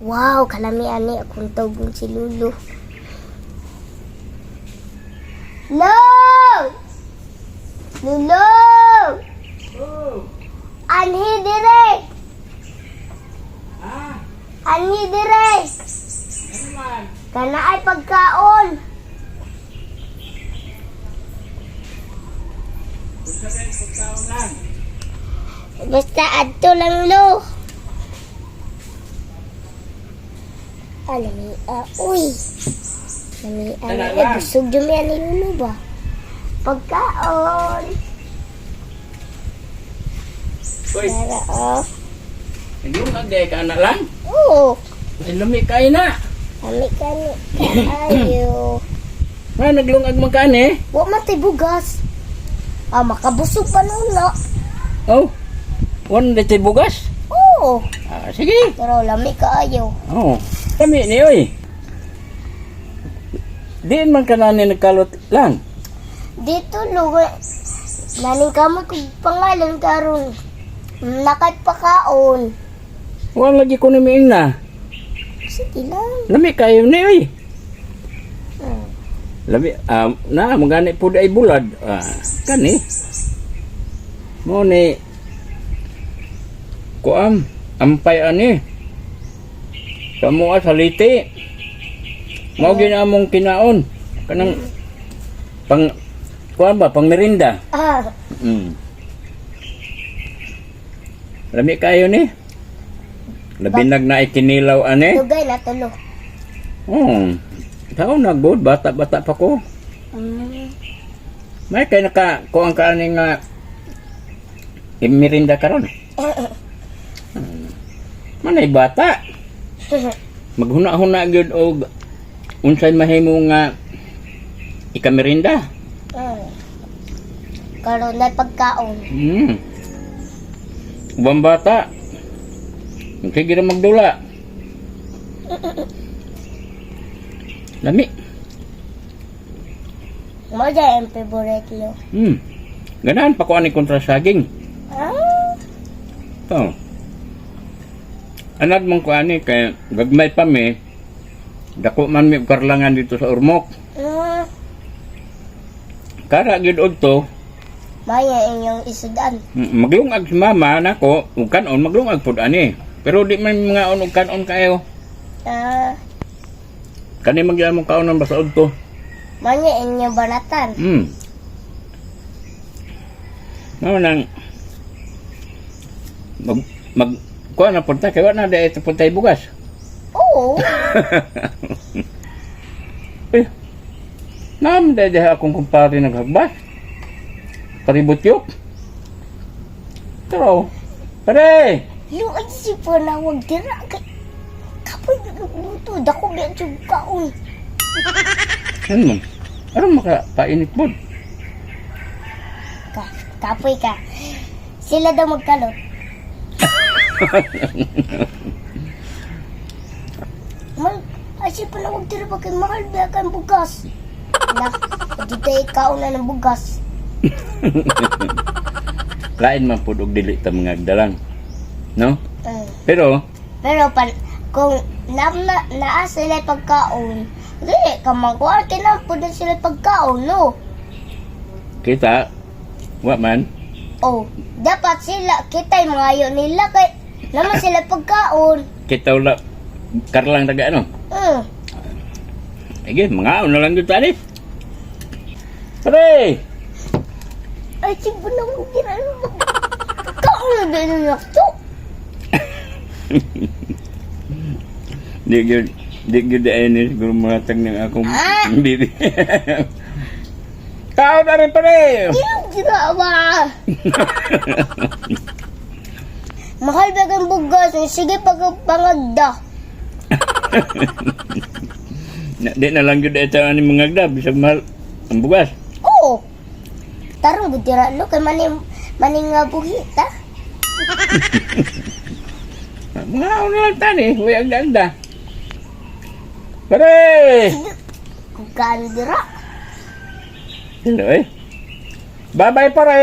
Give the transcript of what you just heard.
Wow, kalami ani akong tawgon si Lulu. Lo! Lulu! Oh, Anhi dire! ah, Anhi dire! ano man? Kana ay pagkaon. Unsa kay pagkaon lang? Basta adto lang, lo. Alami, ah, uy. Lami, Tala ah, lang. busog dumi ani Lulu ba? Pagkaon. Uy, Tara, oh. naglungag day ka anak lang. Oo. Ay, lami kayo na. Lami ka ni kaayo. Nga, naglungag man ka ani. Wa man tay bugas. Ah, makabusog pa nun, no? Oh, one day tayo bugas. Oo. Ah, sige. Pero lami kaayo. Oh, lami ni oy. Diin man ka na ni nagkalot lang. Dito, lugar. Naning kamot kong pangalan karon. Nakatpakaon. Wala lagi ko ni miing na. Sige lang. Lami kayo ni oy. Lami, ah, na, magani po ay bulad. Ah, kani. Mo ni, kuam, ampay ani. Sa mua sa liti. Mao gyud among kinaon. Kanang, pang, kuam ba, pang merinda. Ah, Lami kayo ni. Labinag na ikinilaw ani. Dugay na tulo. Oh. Tao na good, bata-bata pa ko. May kay naka kuang ka ani nga imirinda karon. Manay bata, maghuna-huna gyud og unsay mahimo nga ikamirinda. Karon na pagkaon. Ubang bata. Sige ra magdula. Lami. Mo dyan ang favorite lo. Ganahan pa ko ani kontra saging. Ah, To. Anad mong ko ani kay gagmay pa mi. Dako man mi og karlangan dito sa Ormoc. Kara gyud og to, Maya inyong isudan. Maglungag si mama nako ug kanon maglungag pud ani. Pero di man mga og kanon kayo. Ah, Kani man gyud among kaonon basta og to. Maya inyong banatan. Mao nang mag mag kuan na punta kay wa na dai punta bugas. Oo. Eh. Naam dai diha akong kumpare naghagbas. Paributyok. Pero, pare, Yung ay si panawag dira kay kapoy nagluto dako gyud jud kaon. ano man? Ano makapainit pod? Ka, kapoy ka. Sila daw magkalot. Mal, ay si panawag dira ba kay mahal ba kang bugas? Na, di tayo kaon na ng bugas. Lain man pod og dili ta mga agdalang. No? Pero Pero pan, kung na, na, naa sila pagkaon, dili ka man kuha, tinampo na sila pagkaon, no? kita wa man. Oh, dapat sila, kita'y mga yun nila kay naman sila pagkaon. Kita wala karlang taga ano. Sige, mga na lang gyud tani. Pare! Ay, sige na mo ginano. Pagkaon na din na to. Di gyud ay ni siguro mahatag ng akong Ah! bibi. Kaon na rin pare! Yung ginawa. Mahal ba kang bugas? Sige pag pangagda. Na, di na lang gyud ito ani mga agda bisag mahal ang bugas. Oo. Tarong gudira lo kay maning maning nga buhit ah. Mga na lang tani, way agda-agda. Pare! Kung kaano dira. Hello eh. Bye-bye pare!